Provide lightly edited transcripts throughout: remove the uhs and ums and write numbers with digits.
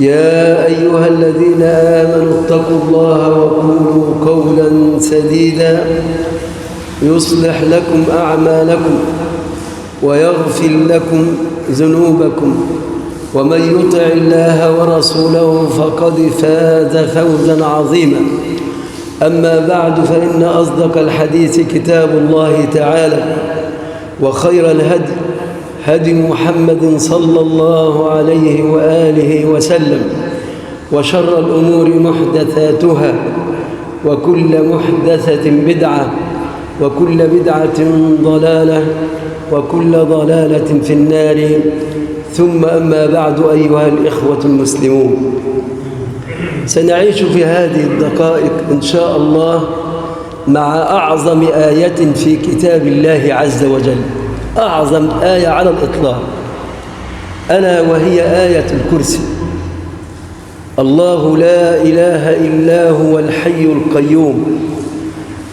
يا أيها الذين آمنوا اتقوا الله وقولوا قولا سديدا يصلح لكم أعمالكم ويغفر لكم ذنوبكم، ومن يطع الله ورسوله فقد فاز فوزا عظيما. أما بعد، فإن أصدق الحديث كتاب الله تعالى، وخير الهدي هدي محمد صلى الله عليه وآله وسلم، وشر الأمور محدثاتها، وكل محدثة بدعة، وكل بدعة ضلالة، وكل ضلالة في النار. ثم أما بعد، أيها الإخوة المسلمون، سنعيش في هذه الدقائق إن شاء الله مع أعظم آية في كتاب الله عز وجل، أعظم آية على الإطلاق، ألا وهي آية الكرسي. الله لا إله إلا هو الحي القيوم،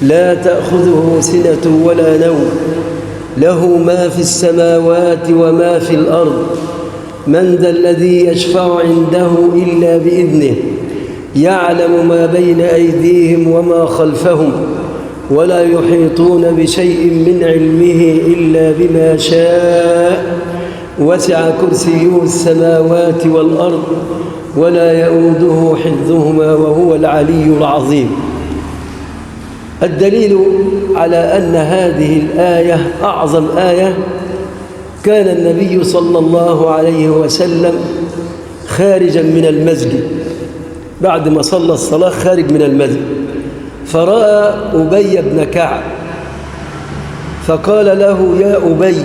لا تأخذه سنة ولا نوم، له ما في السماوات وما في الأرض، من ذا الذي يشفع عنده إلا بإذنه، يعلم ما بين أيديهم وما خلفهم، ولا يحيطون بشيء من علمه إلا بما شاء، وسع كرسيه السماوات والأرض، ولا يؤوده حفظهما وهو العلي العظيم. الدليل على أن هذه الآية أعظم آية، كان النبي صلى الله عليه وسلم خارجا من المسجد بعد ما صلى الصلاة، خارج من المسجد، فرأى أبي بن كعب فقال له: يا أبي،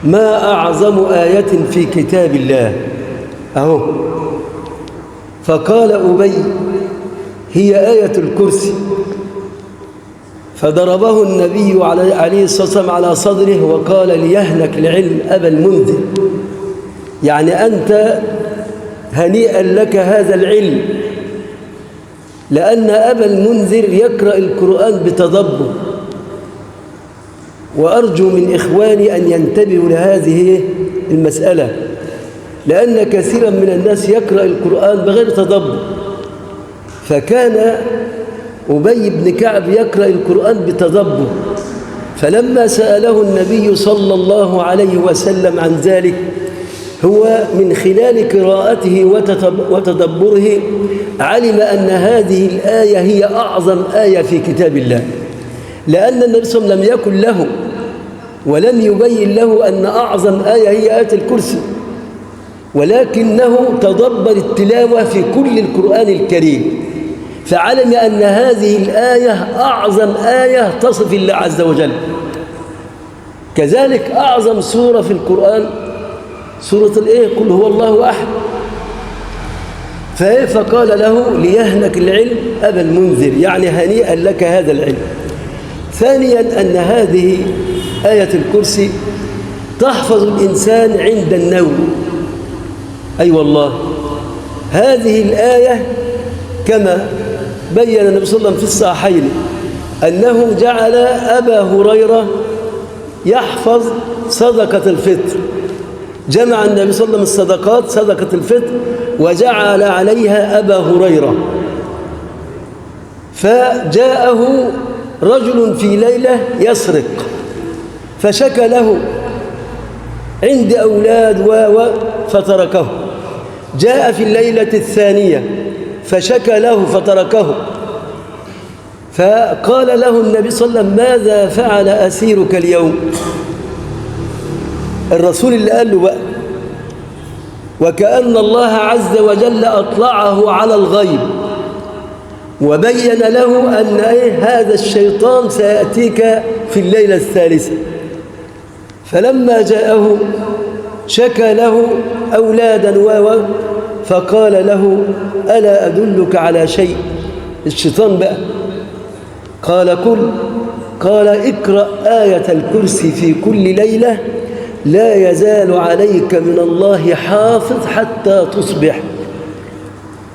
ما أعظم آية في كتاب الله؟ أهو. فقال أبي: هي آية الكرسي. فضربه النبي عليه الصلاة والسلام على صدره وقال: ليهنك العلم أبا المنذر، يعني أنت هنيئا لك هذا العلم، لأن أبا المنذر يقرأ القرآن بتدبر. وأرجو من إخواني أن ينتبهوا لهذه المسألة، لأن كثيرا من الناس يقرأ القرآن بغير تدبر. فكان أبي بن كعب يقرأ القرآن بتدبر، فلما سأله النبي صلى الله عليه وسلم عن ذلك، هو من خلال قراءته وتدبره علم أن هذه الآية هي أعظم آية في كتاب الله، لأن النبي صلى الله عليه وسلم لم يكن له ولم يبين له أن أعظم آية هي آية الكرسي، ولكنه تدبر التلاوة في كل القرآن الكريم، فعلم أن هذه الآية أعظم آية تصف الله عز وجل. كذلك أعظم سورة في القرآن سورة الإيه؟ قل هو الله أحد. فقال له: ليهنك العلم أبا المنذر، يعني هنيئا لك هذا العلم. ثانيا، أن هذه آية الكرسي تحفظ الإنسان عند النوم. أي والله، هذه الآية كما بين النبي صلى الله عليه وسلم في الصحيحين أنه جعل أبا هريرة يحفظ صدقة الفطر. جمع النبي صلى الله عليه وسلم الصدقات، صدقة الفطر، وجعل عليها أبا هريرة. فجاءه رجل في ليلة يسرق، فشكى له: عندي أولاد فتركه. جاء في الليلة الثانية فشكى له فتركه. فقال له النبي صلى الله عليه وسلم: ماذا فعل أسيرك اليوم؟ الرسول اللي قال له بقى، وكأن الله عز وجل أطلعه على الغيب وبين له أن هذا الشيطان سيأتيك في الليلة الثالثة. فلما جاءه شكى له أولادا فقال له: ألا أدلك على شيء؟ الشيطان بقى قال: كل. قال: اقرأ آية الكرسي في كل ليلة لا يزال عليك من الله حافظ حتى تصبح.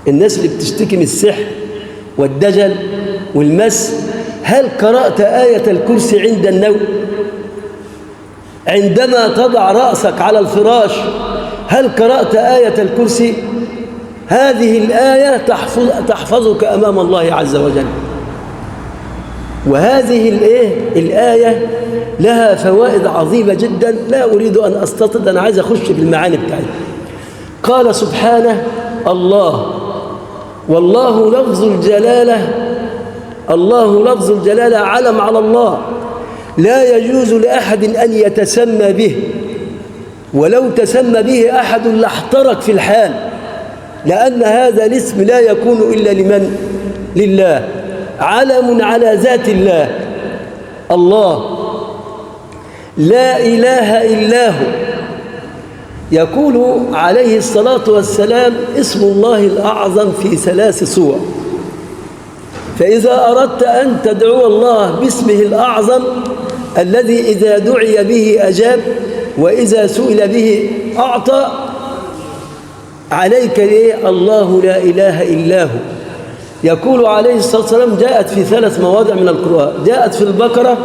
الناس اللي بتشتكي من السحر والدجل والمس، هل قرأت آية الكرسي عند النوم؟ عندما تضع رأسك على الفراش هل قرأت آية الكرسي؟ هذه الآية تحفظك أمام الله عز وجل. وهذه الآية لها فوائد عظيمة جدا، لا أريد أن أستطرد، أنا عايز أخش في المعاني بتاعتها. قال سبحانه: الله. والله لفظ الجلالة، الله لفظ الجلالة علم على الله، لا يجوز لأحد أن يتسمى به، ولو تسمى به أحد لاحترق في الحال، لأن هذا الاسم لا يكون إلا لمن؟ لله، علم على ذات الله. الله لا إله إلا هو. يقول عليه الصلاة والسلام: اسم الله الأعظم في 3 صور. فإذا أردت أن تدعو الله باسمه الأعظم الذي إذا دعي به أجاب وإذا سئل به أعطى، عليك إيه؟ الله لا إله إلا هو. يقول عليه الصلاة والسلام، جاءت في 3 مواضع من القرآن، جاءت في البقرة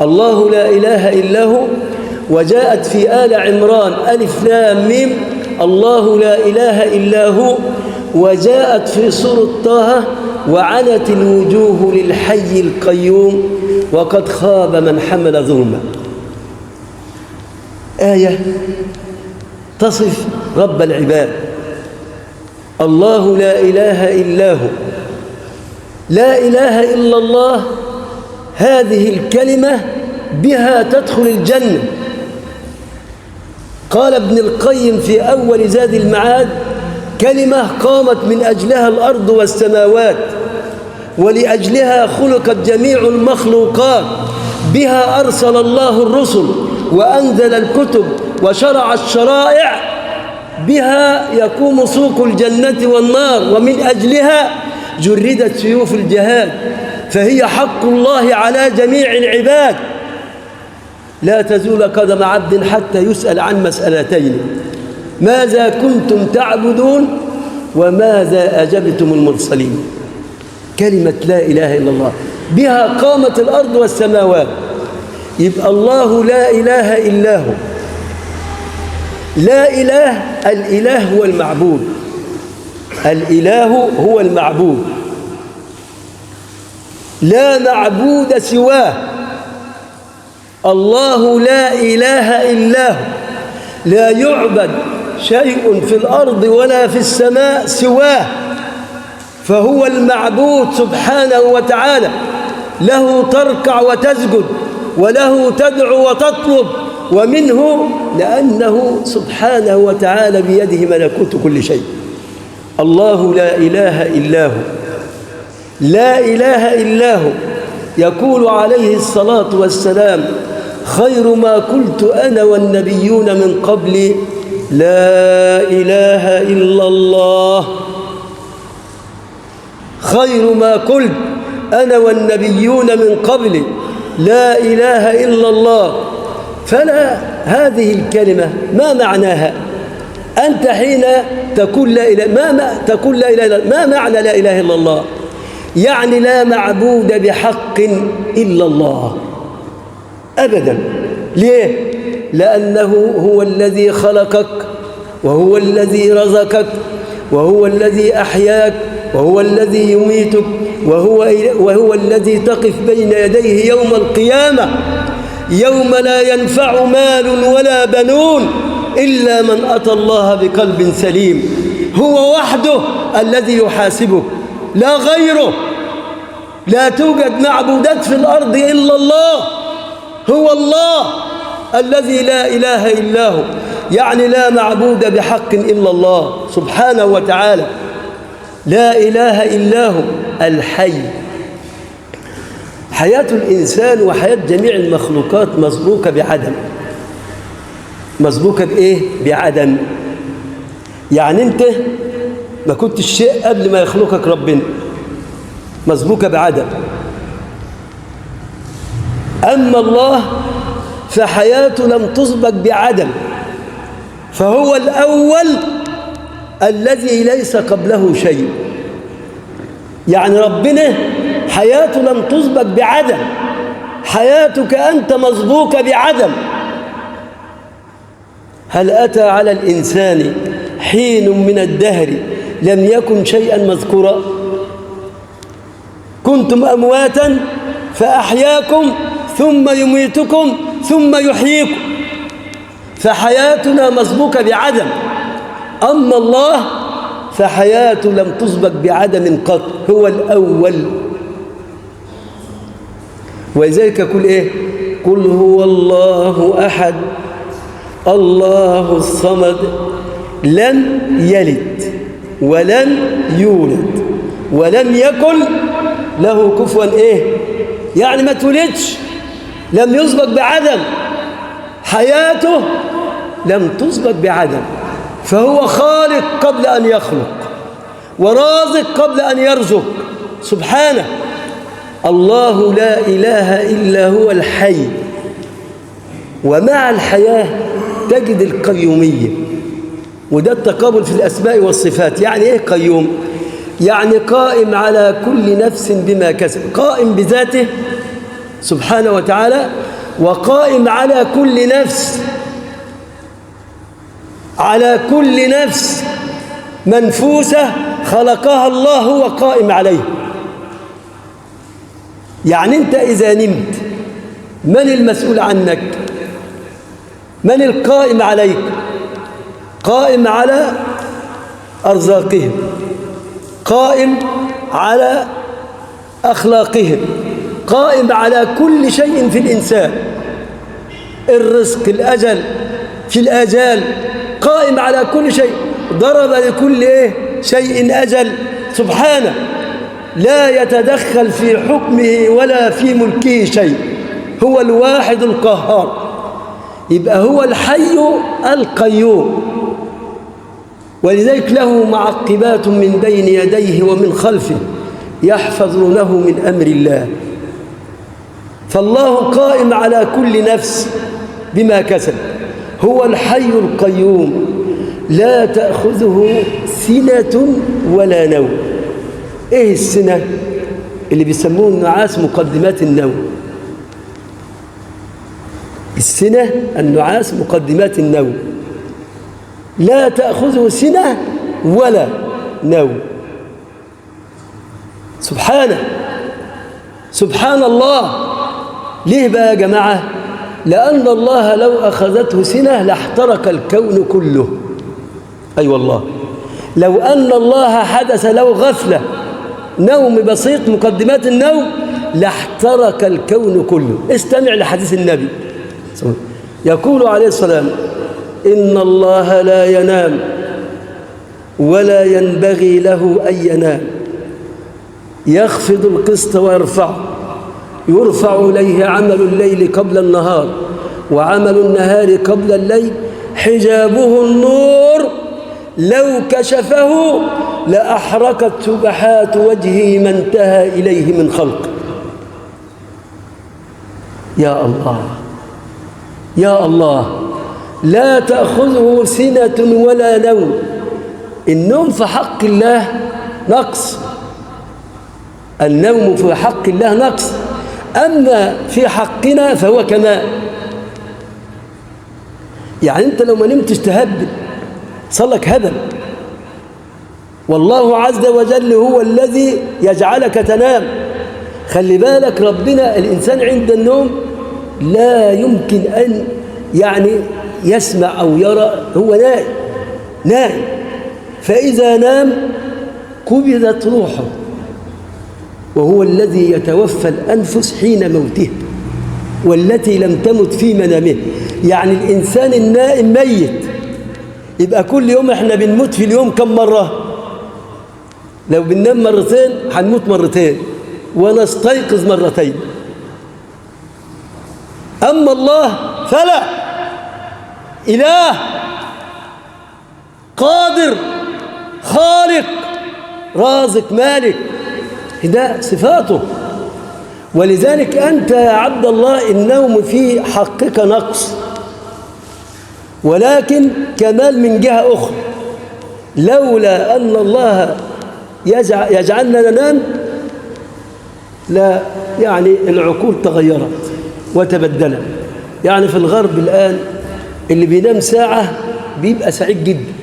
الله لا إله إلا هو، وجاءت في آل عمران ألف لام ميم الله لا إله إلا هو، وجاءت في سورة طه وعنت الوجوه للحي القيوم وقد خاب من حمل ظلما. آية تصف رب العباد، الله لا إله إلا هو. لا إله إلا الله، هذه الكلمة بها تدخل الجنة. قال ابن القيم في أول زاد المعاد: كلمة قامت من أجلها الأرض والسماوات، ولأجلها خلقت جميع المخلوقات، بها أرسل الله الرسل وأنزل الكتب وشرع الشرائع، بها يقوم سوق الجنة والنار، ومن أجلها جردت سيوف الجهاد، فهي حق الله على جميع العباد. لا تزول قدم عبد حتى يسأل عن مسألتين: ماذا كنتم تعبدون وماذا أجبتم المرسلين. كلمة لا إله إلا الله بها قامت الأرض والسماوات. يبقى الله لا إله إلا هو. لا إله، الإله هو المعبود، الإله هو المعبود، لا معبود سواه. الله لا إله إلا هو، لا يعبد شيء في الأرض ولا في السماء سواه، فهو المعبود سبحانه وتعالى. له تركع وتسجد، وله تدعو وتطلب، ومنه، لأنه سبحانه وتعالى بيده ملكوت كل شيء. الله لا إله إلا هو، لا إله إلا هو. يقول عليه الصلاة والسلام: خير ما قلت أنا والنبيون من قبلي لا إله إلا الله. خير ما قلت أنا والنبيون من قبلي لا إله إلا الله. فلا، هذه الكلمة ما معناها؟ أنت حين تقول لا إله، ما تقول لا إله إلا، ما معنى لا إله إلا الله؟ يعني لا معبود بحق إلا الله أبدا. ليه؟ لأنه هو الذي خلقك، وهو الذي رزقك، وهو الذي أحياك، وهو الذي يميتك، وهو الذي تقف بين يديه يوم القيامة، يوم لا ينفع مال ولا بنون إلا من أتى الله بقلب سليم. هو وحده الذي يحاسبك، لا غيره. لا توجد معبودات في الأرض إلا الله، هو الله الذي لا إله إلا هو. يعني لا معبود بحق إلا الله سبحانه وتعالى. لا إله إلا هو الحي. حياة الإنسان وحياة جميع المخلوقات مسبوقة بعدم. مسبوقة بإيه؟ بعدم. يعني أنت ما كنتش شيء قبل ما يخلقك ربنا، مسبوقة بعدم. أما الله فحياته لم تسبق بعدم، فهو الأول الذي ليس قبله شيء. يعني ربنا حياته لم تسبق بعدم، حياتك أنت مسبوقة بعدم. هل أتى على الإنسان حين من الدهر لم يكن شيئا مذكورا؟ كنتم أمواتا فأحياكم ثم يميتكم ثم يحييكم. فحياتنا مسبوقة بعدم، أما الله فحياته لم تسبق بعدم قط، هو الأول. ولذلك يقول إيه؟ قل هو الله أحد الله الصمد لم يلد ولم يولد ولم يكن له كفوا إيه؟ يعني ما تولدش، لم يسبق بعدم، حياته لم تسبق بعدم، فهو خالق قبل أن يخلق ورازق قبل أن يرزق سبحانه. الله لا إله إلا هو الحي، ومع الحياة تجد القيومية، وده التقابل في الأسماء والصفات. يعني إيه قيوم؟ يعني قائم على كل نفس بما كسب، قائم بذاته سبحانه وتعالى، وقائم على كل نفس، على كل نفس منفوسة خلقها الله هو قائم عليه. يعني أنت إذا نمت من المسؤول عنك؟ من القائم عليك؟ قائم على أرزاقهم، قائم على أخلاقهم، قائم على كل شيء في الإنسان، الرزق، الأجل، في الآجال، قائم على كل شيء، ضرب لكل شيء أجل سبحانه، لا يتدخل في حكمه ولا في ملكه شيء، هو الواحد القهار. يبقى هو الحي القيوم، ولذلك له معقبات من بين يديه ومن خلفه يحفظونه من أمر الله. فالله قائم على كل نفس بما كسب، هو الحي القيوم لا تأخذه سنة ولا نوم. إيه السنة؟ اللي بيسموه النعاس، مقدمات النوم. السنة النعاس مقدمات النوم، لا تأخذه سنة ولا نوم سبحانه. سبحان الله. ليه بقى يا جماعة؟ لأن الله لو أخذته سنة لاحترق الكون كله. أي والله، لو أن الله حدث له غفلة، نوم بسيط، مقدمات النوم، لاحترق الكون كله. استمع لحديث النبي يقول عليه السلام: إن الله لا ينام ولا ينبغي له أن ينام، يخفض القسط ويرفعه، يرفع إليه عمل الليل قبل النهار وعمل النهار قبل الليل، حجابه النور، لو كشفه لأحرقت سبحات وجهه ما انتهى إليه من خلق. يا الله، يا الله، لا تأخذه سنة ولا نوم. النوم في حق الله نقص، النوم في حق الله نقص، أما في حقنا فهو كمال. يعني أنت لو ما نمتش تهبل، صلك هبل. والله عز وجل هو الذي يجعلك تنام. خلي بالك، ربنا الإنسان عند النوم لا يمكن أن يعني يسمع أو يرى، هو نائم نائم، فإذا نام قبضت روحه، وهو الذي يتوفى الأنفس حين موتها والتي لم تمت في منامها. يعني الإنسان النائم ميت. يبقى كل يوم احنا بنموت في اليوم كم مرة؟ لو بننام مرتين هنموت مرتين ونستيقظ مرتين. أما الله فلا، إله قادر خالق رازق مالك، ده صفاته. ولذلك أنت يا عبد الله النوم في حقك نقص، ولكن كمال من جهة أخرى. لولا أن الله يجعلنا ننام لا، يعني العقول تغيرت وتبدلت. يعني في الغرب الآن اللي بينام ساعة بيبقى سعيد جدا.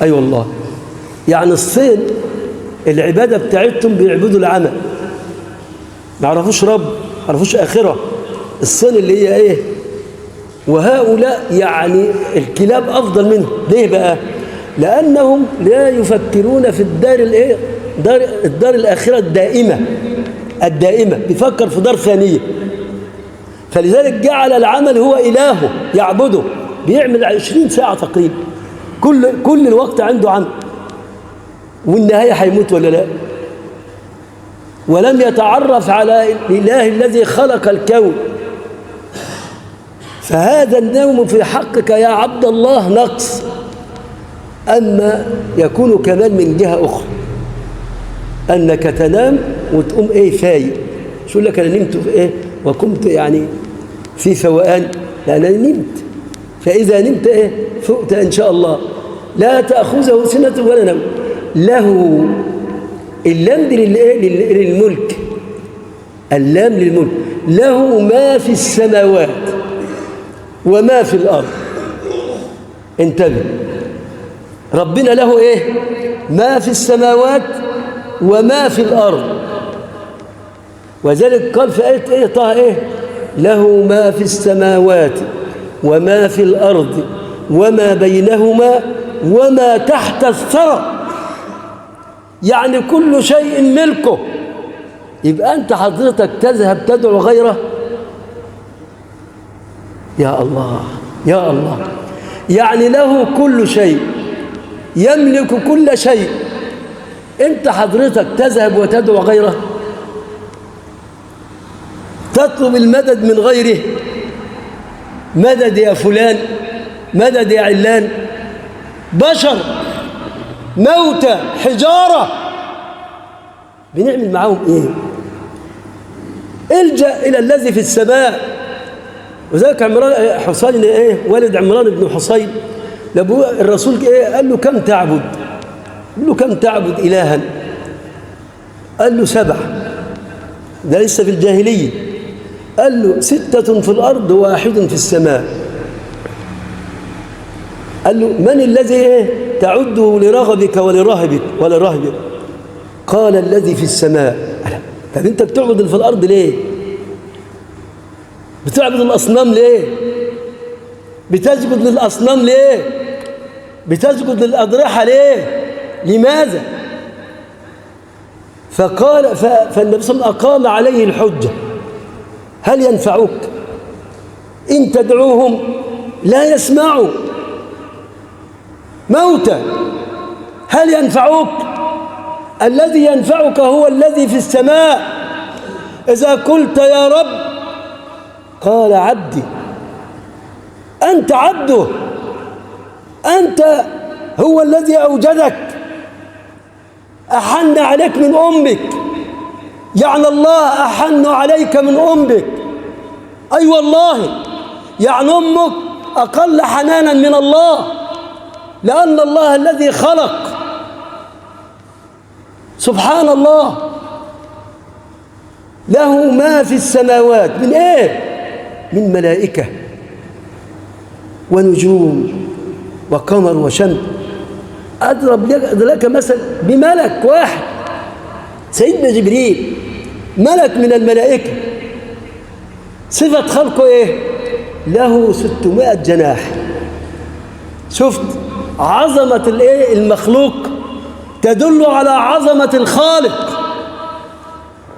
أي والله، يعني الصين العبادة بتاعتهم بيعبدوا العمى، ما عرفوش رب، ما عرفوش آخرة. الصين اللي هي إيه؟ وهؤلاء يعني الكلاب أفضل منهم. ليه بقى؟ لأنهم لا يفكرون في الدار الإيه؟ الدار الآخرة الدائمة، الدائمة، بيفكر في دار ثانية. فلذلك جعل العمل هو إلهه يعبده، بيعمل 20 ساعة تقريبا، كل الوقت عنده عمل، والنهاية هيموت ولا لا؟ ولم يتعرف على الإله الذي خلق الكون. فهذا النوم في حقك يا عبد الله نقص. أما يكون كمان من جهة أخرى، أنك تنام وتقوم إيه فايق، شو لك أنا نمت في إيه وقمت يعني في فوقان، لأن أنا نمت. فإذا نمت إيه فقت إن شاء الله، لا تأخذه سنة ولا نوم. له اللام دي للملك، اللام للملك، له ما في السماوات وما في الأرض. انتبه، ربنا له إيه؟ ما في السماوات وما في الأرض. وذلك قال في آية إيه طه إيه؟ له ما في السماوات وما في الأرض وما بينهما وما تحت الثرى، يعني كل شيء ملكه. يبقى أنت حضرتك تذهب تدعو غيره؟ يا الله يا الله، يعني له كل شيء، يملك كل شيء، أنت حضرتك تذهب وتدعو غيره، تطلب المدد من غيره، مدد يا فلان، مدد يا علان، بشر موتى حجارة، بنعمل معاهم إيه؟ الجأ إلى الذي في السماء. وذلك عمران حصين إيه؟ والد عمران بن حصين الرسول إيه؟ قال له كم تعبد؟ قال له كم تعبد إلها؟ قال له 7. ده لسه في الجاهلية. قال له 6 في الأرض و1 في السماء. قال له من الذي إيه تعده لرغبك ولرهبك ولرهبك؟ قال الذي في السماء. طب أنت بتعبد في الأرض ليه؟ بتعبد الأصنام ليه؟ بتسجد للأصنام ليه؟ بتسجد للأضرحة ليه؟ لماذا؟ فقال فالنبي صلى الله عليه وسلم أقام عليه الحجة، هل ينفعوك إن تدعوهم لا يسمعوا موتى، هل ينفعوك؟ الذي ينفعك هو الذي في السماء. إذا قلت يا رب قال عبدي، أنت عبده، أنت هو الذي أوجدك، أحن عليك من أمك، يعني الله أحن عليك من أمك. أي والله، يعني أمك أقل حنانا من الله، لأن الله الذي خلق. سبحان الله، له ما في السماوات من إيه؟ من ملائكة ونجوم وقمر وشمس. أضرب لك مثل بملك واحد، سيدنا جبريل، ملك من الملائكة، صفة خلقه إيه؟ له 600 جناح. شفت عظمة الإيه؟ المخلوق تدل على عظمة الخالق.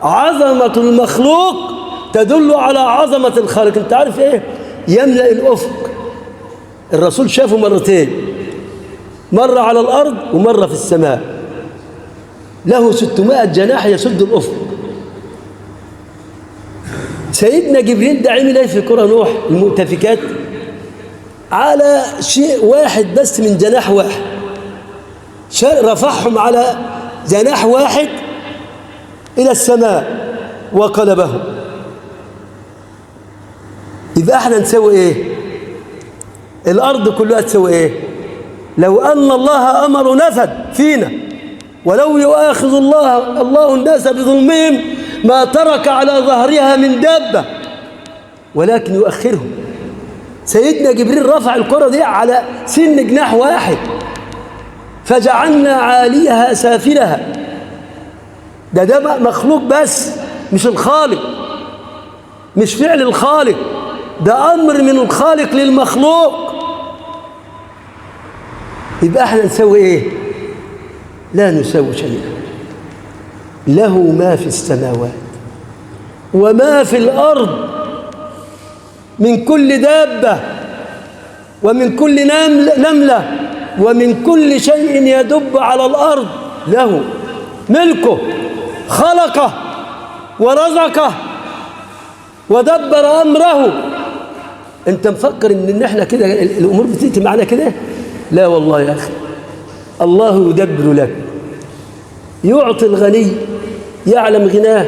عظمة المخلوق تدل على عظمة الخالق. أنت عارف إيه؟ يملأ الأفق. الرسول شافه مرتين، مرة على الأرض ومرة في السماء. له 600 جناح يسد الأفق. سيدنا جبريل ده عمل ايه في قرى نوح المؤتفكات؟ على شيء واحد بس، من جناح واحد، رفعهم على جناح واحد إلى السماء وقلبهم. يبقى احنا نسوي ايه؟ الأرض كلها تسوي ايه؟ لو أن الله أمر نفد فينا، ولو يؤاخذ الله الناس بظلمهم ما ترك على ظهرها من دابة، ولكن يؤخرهم. سيدنا جبريل رفع الكرة دي على سن جناح واحد، فجعلنا عاليها سافلها. ده مخلوق بس، مش الخالق، مش فعل الخالق، ده أمر من الخالق للمخلوق. يبقى احنا نسوي ايه؟ لا نسوي شيئا. له ما في السماوات وما في الأرض من كل دابة ومن كل نملة ومن كل شيء يدب على الأرض، له ملكه، خلقه ورزقه ودبر أمره. أنت مفكر إن إحنا كده الأمور بتأتي معنا كده؟ لا والله يا أخي، الله يدبر لك. يعطي الغني يعلم غناه،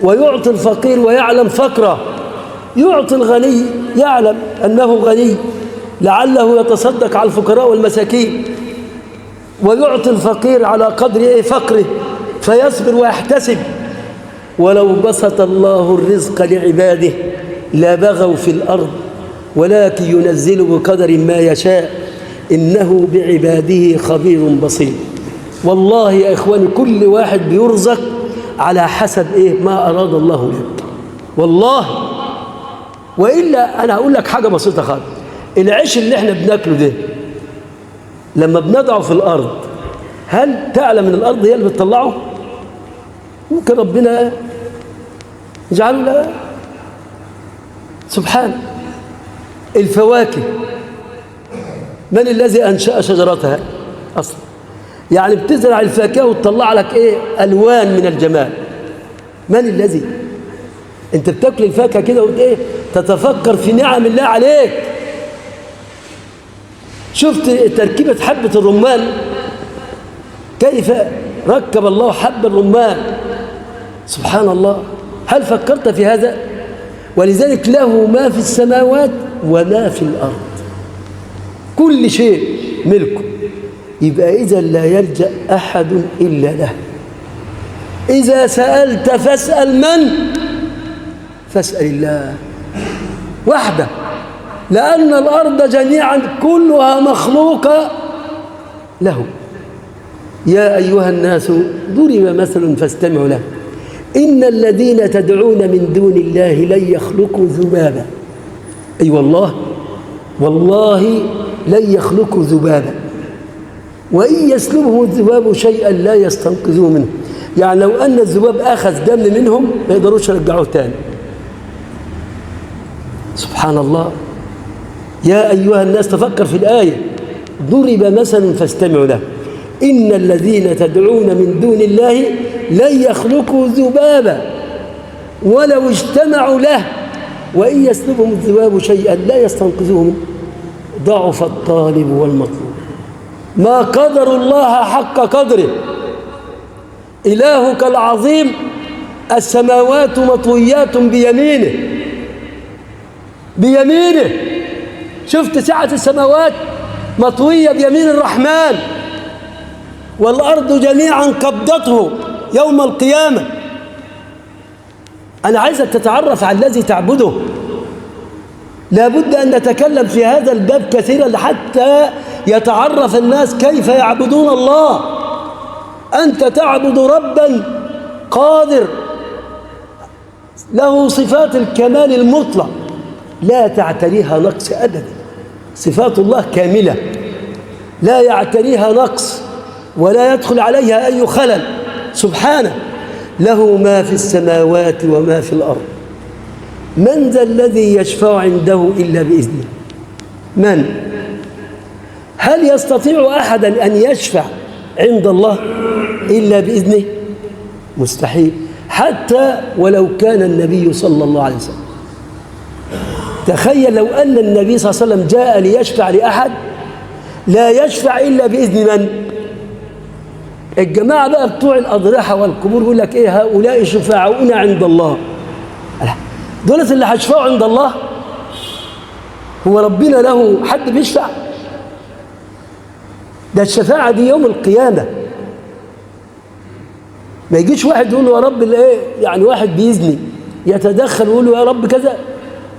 ويعطي الفقير ويعلم فقره. يعطي الغني يعلم أنه غني لعله يتصدق على الفقراء والمساكين، ويعطي الفقير على قدر إيه فقره فيصبر ويحتسب. ولو بسط الله الرزق لعباده لبغوا في الأرض ولكن ينزل بقدر ما يشاء إنه بعباده خبير بصير. والله يا إخواني كل واحد بيرزق على حسب إيه ما أراد الله له، والله. وإلا أنا هقول لك حاجة بسيطة خالص، العيش اللي احنا بناكله ده لما بنضعه في الأرض، هل تعلم إن الأرض هي اللي بتطلعه؟ ممكن ربنا يجعله لا، سبحانه. الفواكه من الذي أنشأ شجرتها أصلا؟ يعني بتزرع الفاكهة وتطلع لك إيه؟ ألوان من الجمال. من الذي؟ أنت بتاكل الفاكهة كده وإيه؟ تتفكر في نعم الله عليك. شفت تركيبة حبة الرمان؟ كيف ركب الله حب الرمان؟ سبحان الله. هل فكرت في هذا؟ ولذلك له ما في السماوات وما في الأرض، كل شيء ملكه. يبقى إذا لا يلجأ أحد إلا له. إذا سألت فاسأل من؟ فاسأل الله وحده، لأن الأرض جميعا كلها مخلوقة له. يا أيها الناس ضرب مثل فاستمعوا له، إن الذين تدعون من دون الله لن يخلقوا ذبابا. أي والله، والله لن يخلقوا ذبابا، وإن يسلبهم الذباب شيئا لا يستنقذوه منه. يعني لو أن الذباب أخذ دم منهم ما يقدروش يرجعوه تاني. سبحان الله. يا أيها الناس، تفكر في الآية، ضرب مثل فاستمعوا له، إن الذين تدعون من دون الله لن يخلقوا ذبابا ولو اجتمعوا له وإن يسلبهم الذباب شيئا لا يستنقذوه منه. ضعف الطالب والمطلوب، ما قدر الله حق قدره. إلهك العظيم، السماوات مطويات بيمينه، بيمينه. شفت سعة السماوات مطوية بيمين الرحمن، والأرض جميعا قبضته يوم القيامة. أنا عايزك تتعرف على الذي تعبده. لابد أن نتكلم في هذا الباب كثيرا حتى يتعرف الناس كيف يعبدون الله. أنت تعبد ربا قادر له صفات الكمال المطلق لا تعتريها نقص أبدا. صفات الله كاملة لا يعتريها نقص ولا يدخل عليها أي خلل، سبحانه. له ما في السماوات وما في الأرض، من ذا الذي يشفع عنده إلا بإذنه؟ من؟ هل يستطيع أحدا أن يشفع عند الله إلا بإذنه؟ مستحيل، حتى ولو كان النبي صلى الله عليه وسلم. تخيل لو أن النبي صلى الله عليه وسلم جاء ليشفع لأحد، لا يشفع إلا بإذن من؟ الجماعة بقى بتوع الأضرحة والقبور يقول لك إيه، هؤلاء شفاعؤنا عند الله. دولة اللي هيشفعوا عند الله؟ هو ربنا له حد بيشفع؟ ده الشفاعة دي يوم القيامة. ما يجيش واحد يقول له يا رب الايه، يعني واحد بيزني يتدخل ويقول له يا رب كذا،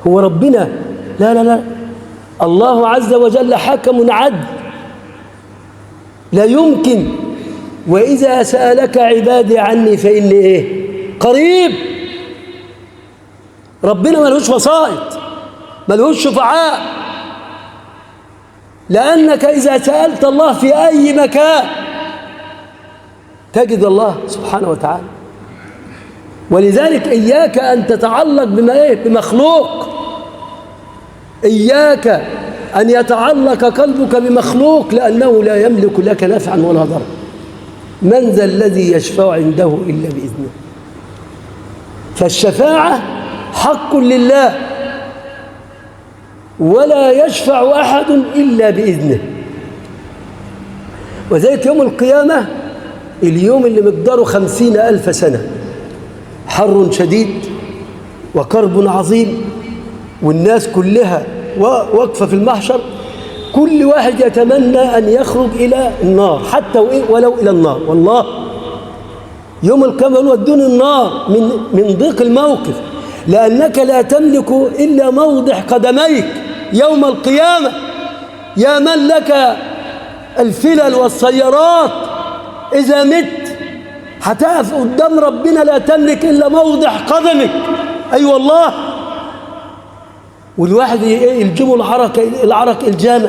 هو ربنا؟ لا لا لا، الله عز وجل حكم عدل. لا يمكن. وإذا سألك عبادي عني فإني إيه؟ قريب. ربنا ملهوش وسائط، ملهوش شفعاء، لأنك إذا سألت الله في أي مكان تجد الله سبحانه وتعالى. ولذلك إياك أن تتعلق بما إيه؟ بمخلوق. إياك أن يتعلق قلبك بمخلوق، لأنه لا يملك لك نفعا ولا ضرا. من ذا الذي يشفع عنده إلا بإذنه؟ فالشفاعة حق لله، ولا يشفع أحد إلا بإذنه. وذلك يوم القيامة، اليوم اللي مقداره 50,000 سنة، حر شديد وكرب عظيم، والناس كلها واقفة في المحشر، كل واحد يتمنى أن يخرج إلى النار، حتى ولو إلى النار. والله يوم القيامة ودون النار من ضيق الموقف، لأنك لا تملك إلا موضع قدميك يوم القيامة. يا من لك الفلل والسيارات، إذا مت هتقف قدام ربنا لا تملك إلا موضع قدمك. أي والله. والواحد يلجمه العرق الجامع،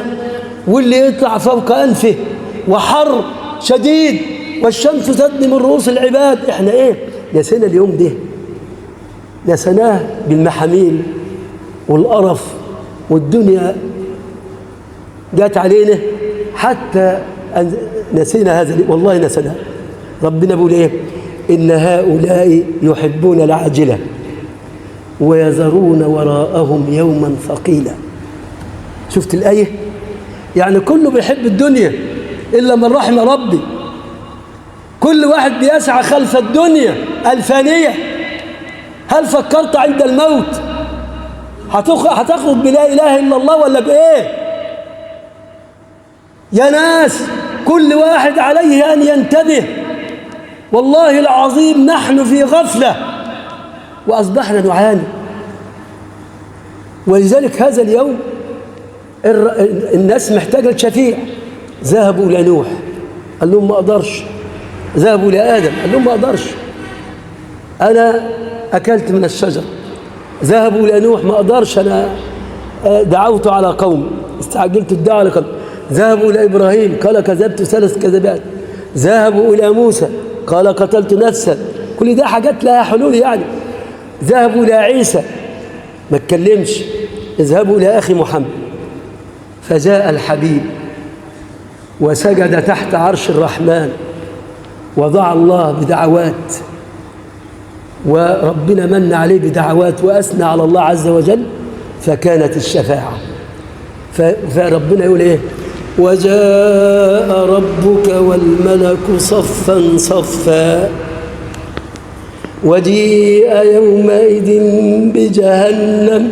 واللي يطلع فوق أنفه، وحر شديد، والشمس تدني من رؤوس العباد. احنا ايه نسينا اليوم ده، نسيناه بالمحاميل والقرف، والدنيا جات علينا حتى نسينا هذا. والله نسيناه. ربنا بيقول ايه؟ إن هؤلاء يحبون العاجلة ويذرون وراءهم يوما ثقيلا. شفت الآية؟ يعني كله بيحب الدنيا إلا من رحم ربي. كل واحد بيسعى خلف الدنيا الفانية. هل فكرت عند الموت هتخرج بلا إله إلا الله ولا بإيه؟ يا ناس، كل واحد عليه أن ينتبه. والله العظيم نحن في غفلة وأصبحنا نعاني. ولذلك هذا اليوم الناس محتاجة الشفيع. ذهبوا إلى نوح قال لهم ما أقدرش، ذهبوا إلى آدم قال لهم ما أقدرش، أنا أكلت من الشجر. ذهبوا إلى نوح ما أقدرش، أنا دعوت على قوم، استعجلت الدعوة على قوم. ذهبوا إلى إبراهيم قال كذبت 3 كذبات. ذهبوا إلى موسى قال قتلت نفسا. كل ده حاجات لها حلول يعني. ذهبوا إلى عيسى ما اتكلمش. اذهبوا إلى أخي محمد. فجاء الحبيب وسجد تحت عرش الرحمن وضع الله بدعوات، وربنا من عليه بدعوات وأثنى على الله عز وجل، فكانت الشفاعة. فربنا يقول إيه؟ وجاء ربك والملك صفا صفا وجيء يومئذ بجهنم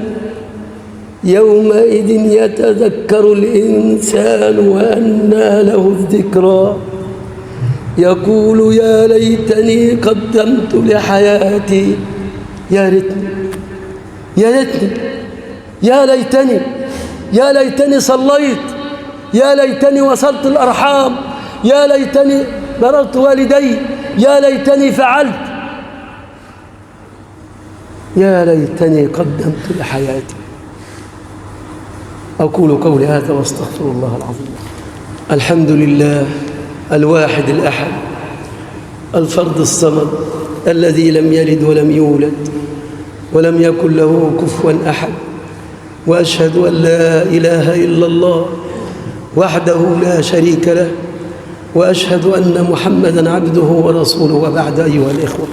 يومئذ يتذكر الإنسان وأنى له الذكرى يقول يا ليتني قدمت لحياتي. يا ريتني، يا ريتني، يا ليتني، يا ليتني صليت، يا ليتني وصلت الأرحام، يا ليتني بررت والدي، يا ليتني فعلت، يا ليتني قدمت لحياتي. أقول قولي هذا واستغفر الله العظيم. الحمد لله الواحد الأحد الفرد الصمد الذي لم يلد ولم يولد ولم يكن له كفوا أحد، وأشهد أن لا إله إلا الله وحده لا شريك له، وأشهد أن محمدا عبده ورسوله. وبعد، أيها الإخوة،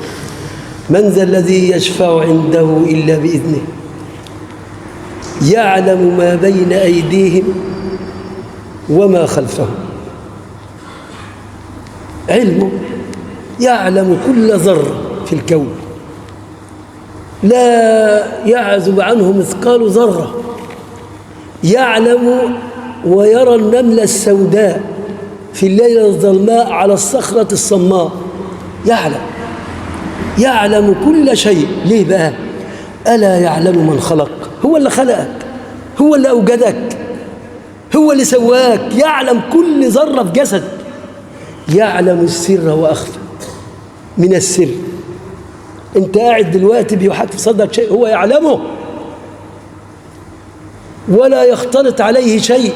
من ذا الذي يشفع عنده إلا بإذنه يعلم ما بين أيديهم وما خلفهم. علمه يعلم كل ذرة في الكون، لا يعزب عنه مثقال ذرة. يعلم ويرى النملة السوداء في الليلة الظلماء على الصخرة الصماء. يعلم، يعلم كل شيء. ليه بقى؟ ألا يعلم من خلق؟ هو اللي خلقك، هو اللي أوجدك، هو اللي سواك، يعلم كل ذرة في جسد. يعلم السر وأخفى من السر. أنت قاعد دلوقتي بيحاك في صدرك شيء هو يعلمه، ولا يختلط عليه شيء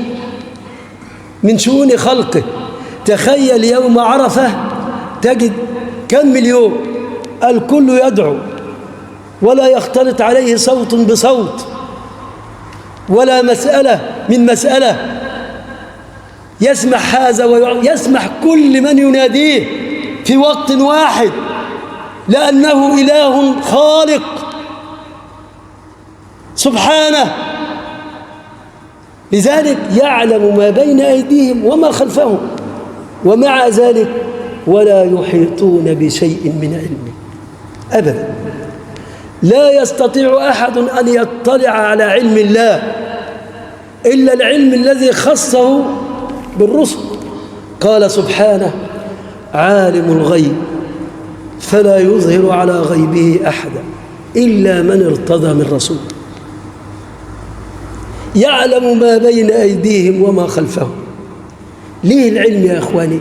من شؤون خلقه. تخيل يوم عرفة تجد كم مليون، الكل يدعو ولا يختلط عليه صوت بصوت ولا مسألة من مسألة. يسمع هذا ويسمع كل من يناديه في وقت واحد، لأنه إله خالق سبحانه. لذلك يعلم ما بين أيديهم وما خلفهم، ومع ذلك ولا يحيطون بشيء من علمه أبدا. لا يستطيع أحد أن يطلع على علم الله إلا العلم الذي خصه بالرسل. قال سبحانه: عالم الغيب فلا يظهر على غيبه أحدا إلا من ارتضى من رسول. يعلم ما بين أيديهم وما خلفهم. ليه العلم يا إخواني؟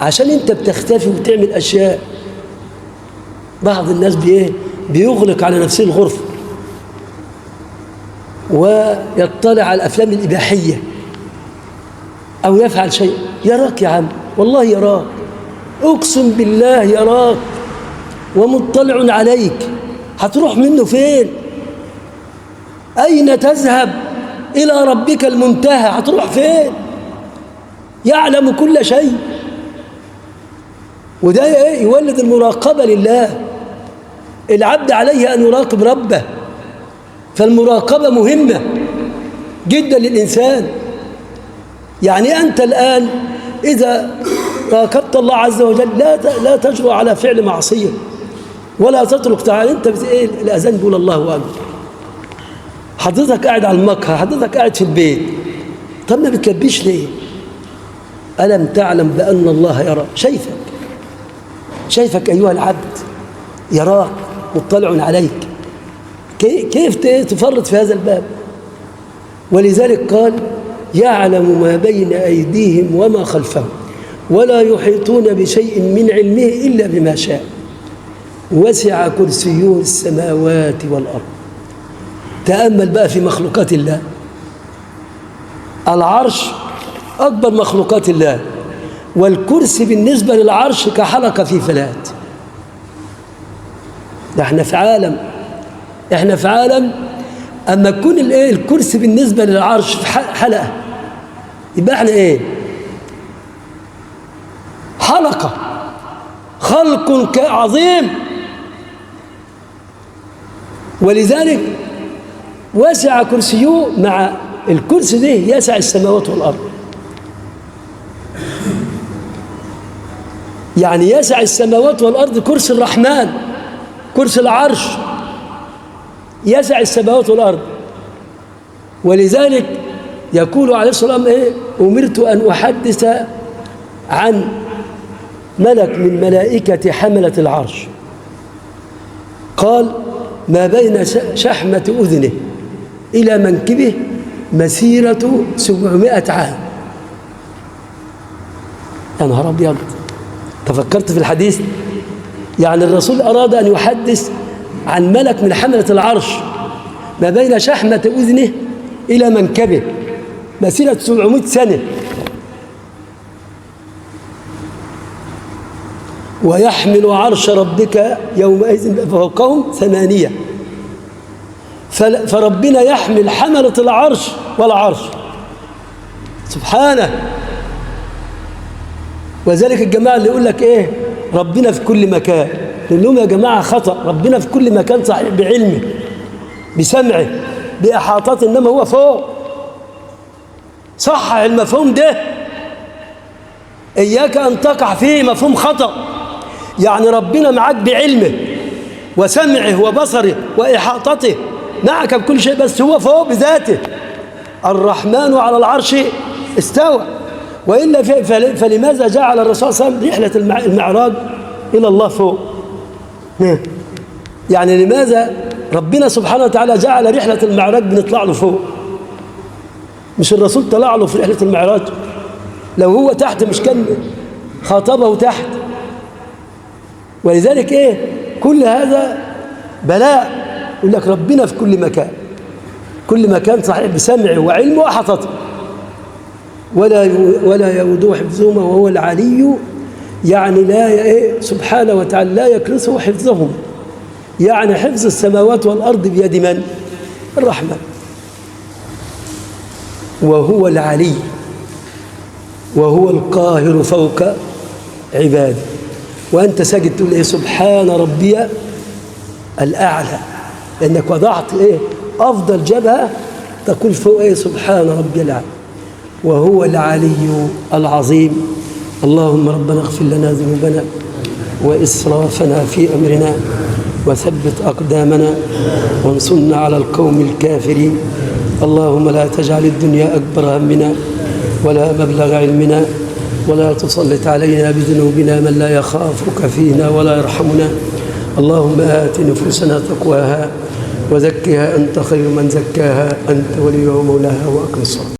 عشان أنت بتختفي وبتعمل أشياء. بعض الناس بيغلق على نفسه الغرفة ويطلع على الأفلام الإباحية أو يفعل شيء. يراك يا عم، والله يراك، أقسم بالله يراك ومطلع عليك. هتروح منه فين؟ أين تذهب؟ إلى ربك المنتهى. هتروح فين؟ يعلم كل شيء. وده إيه؟ يولد المراقبة لله. العبد عليه أن يراقب ربه، فالمراقبة مهمة جدا للإنسان. يعني أنت الآن إذا راقبت الله عز وجل لا تجرؤ على فعل معصية ولا تترك. تعالى أنت إيه الأذان بيقول الله أكبر، حضرتك قاعد على المقهى، حضرتك قاعد في البيت، طب ما بتلبيش ليه؟ ألم تعلم بأن الله يرى؟ شايفك، شايفك أيها العبد، يراك، مطلع عليك. كيف تفرط في هذا الباب؟ ولذلك قال: يعلم ما بين أيديهم وما خلفهم ولا يحيطون بشيء من علمه إلا بما شاء، وسع كرسيه السماوات والأرض. تأمل بقى في مخلوقات الله. العرش أكبر مخلوقات الله، والكرسي بالنسبة للعرش كحلقة في فلات. ده احنا في عالم، احنا في عالم. أما تكون الكرسي بالنسبة للعرش في حلقة، يبقى احنا ايه؟ حلقة، خلق عظيم. ولذلك وسع كرسيه، مع الكرسي ده يسع السماوات والأرض. يعني يسع السماوات والأرض كرسي الرحمن، كرسي العرش يسع السماوات والأرض. ولذلك يقول عليه الصلاة والسلام إيه؟ أمرت أن أحدث عن ملك من ملائكة حملة العرش. قال: ما بين شحمة أذنه إلى منكبه مسيرة 700 عام. يا نهار أبيض! تفكرت في الحديث؟ يعني الرسول أراد أن يحدث عن ملك من حملة العرش ما بين شحمة أذنه إلى منكبه مسيرة 700 سنة. ويحمل عرش ربك يومئذ فوقهم 8. فربنا يحمل حملة العرش والعرش سبحانه. وذلك الجماعة اللي يقول لك إيه ربنا في كل مكان، نقول لهم يا جماعة خطأ. ربنا في كل مكان صحيح بعلمه بسمعه بإحاطته، إنما هو فوق. صحح المفهوم ده، إياك أن تقع فيه مفهوم خطأ. يعني ربنا معك بعلمه وسمعه وبصره وإحاطته، معك بكل شيء، بس هو فوق بذاته. الرحمن على العرش استوى. وإلا فلماذا جعل الرسول صلى الله عليه وسلم رحلة المعراج إلى الله فوق؟ يعني لماذا ربنا سبحانه وتعالى جعل رحلة المعراج بنطلع له فوق؟ مش الرسول طلع له في رحلة المعراج؟ لو هو تحت مش كان خاطبه تحت. ولذلك إيه كل هذا بلاء. يقول لك ربنا في كل مكان، كل مكان صحيح بسمعه وعلمه وأحاطته، ولا يؤوده حفظهما وهو العلي، يعني لا إيه سبحانه وتعالى لا يكرسه حفظهما، يعني حفظ السماوات والأرض بيد من؟ الرحمن. وهو العلي وهو القاهر فوق عباده. وأنت ساجد تقول إيه؟ سبحان ربي الأعلى، لأنك وضعت إيه أفضل جبهة تقول فوق إيه سبحان ربي الأعلى، وهو العلي العظيم. اللهم ربنا اغفر لنا ذنوبنا وإسرافنا في أمرنا وثبت أقدامنا وانصرنا على القوم الكافرين. اللهم لا تجعل الدنيا أكبر همنا ولا مبلغ علمنا، ولا تسلط علينا بذنوبنا من لا يخافك فينا ولا يرحمنا. اللهم آت نفوسنا تقواها وزكها أنت خير من زكاها، أنت وليها ومولاها، وأقم الصلاة.